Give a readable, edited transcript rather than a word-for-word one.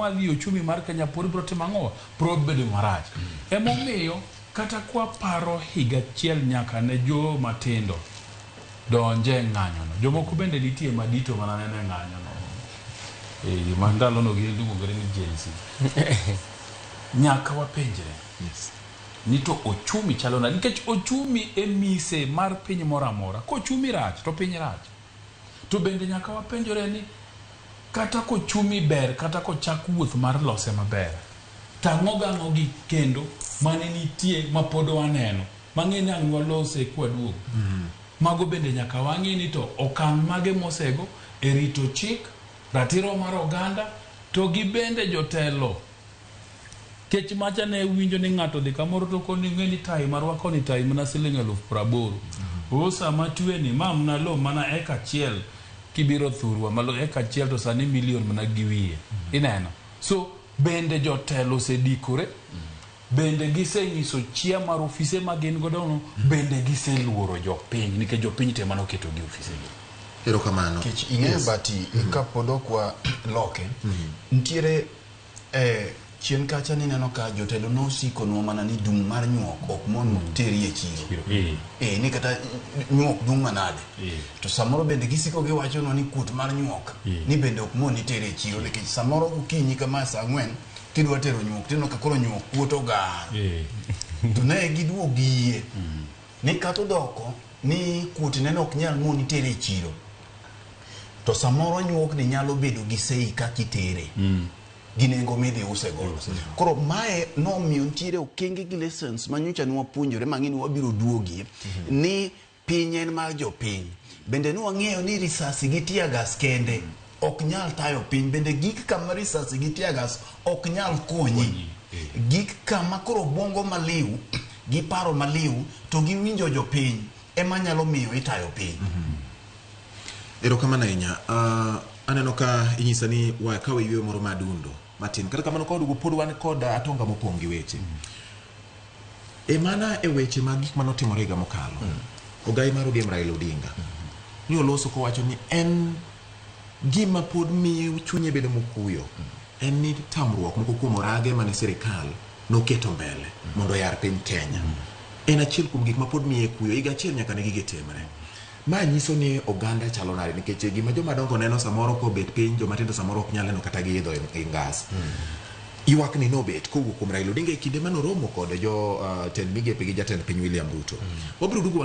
wadhi ochumi mar Kenya pod biro timo ang'o? Biro bedo marach. Emomiyo kata kwaparo higa achiel nyaka ne joma tindo donje e ng'anyono. Jomoko bende nitie madito mana neno e ng'anyono. Ma ndalono giluongore ni Gen Z. Nyaka wapenjre. Ni to ochumi chalo nade? Nikech ochumi e mise mar piny moro amora. Kochumi rach to piny rach. To bende nyaka wapenjore ni kata kochumi ber kata kochak wuoth mar lose maber, to ang'o gang'o gi kendo mane nitie mapod waneno mang'e ni ang' walose kwaduogo. Mago bende nyaka wang'e ni to okang' mage mosego e rito chik, ratiro mar oganda, to gi bende jotelo. Kech macha ne winjo ni ng'ato dhi kamoro to koni ng'e ni tai marwako ni tai mana siling 80,000. O sama twe ni ma mana lo mana eka achiel kibiro thurwa malo eka achiel to sani milion mana gi wiye. Ineno? So bende jotelo osedikore, bende gisenyiso chia mar ofise ma gin godo no, bende giseluoro jopiny nikech jopiny te mane oketogi e ofise gi. Erokamano. Nikech ing'eyo bati kapod ok waloke, nitiere chien kacha nineno ka jotelo nosikonwa mana ni dung' mar nyuok ok mon teri e chiro. Ni kata nyuok dung' manade. To samoro bende gisiko giwachonwa ni kuot mar nyuok ni bende ok mon itere e chiro nikech samoro okinyi kama saa 4 kidwa tero nyuok tineno ka koro nyuok kuot ogar. To ne giduogo giyie ni kata odoko ni kuot neno ok nyal moni tere e chiro. To samoro nyuok ni nyalo bedo gi sei kaka itere. Gi nengo midhi use godo. Koro mae nomiyo nitiere okenge gi lessons ma nyocha ne wapuonjore mang'e ni wabiro duogie ni piny en mar jopiny. Bende ne wang'eyo ni risasi gi tear gas kende ok nyal tayo piny. Bende gik kama risasi gi tear gas ok nyal konyi. Gik kama koro obwongo maliw gi paro maliw to gi winjo jopiny ema nyalo miyo itayo piny. Erokamano ahinya. Aneno ka inyisa ni wakawe yweyo moro madundo matin. Kata kamano ka waduogo pod wan kod atonga mopong' gi weche. E mana e weche mag gik mane otimore higa mokalo. Ogai mar ODM Raila Odinga. Ni oloso kowacho ni en gima pod miyo chunye bedo mokuyo. En ni tamruok moko kuom orage mane sirikal noketo mbele mondo oyar piny Kenya. En achiel kuom gik ma pod miye kuyo. Higa achiel nyaka ne gigi timre. Ma nyiso ni oganda chalo nade nikech gima joma dongo neno samoro kobet piny joma tindo samoro ok nyal neno kata giidho e ngas. Ywak ni nobet kowuok kuom Raila Odinga e kinde mane oromo kod jo tend migepe gi jatend piny William Ruto. Wabiro duogo wang'i.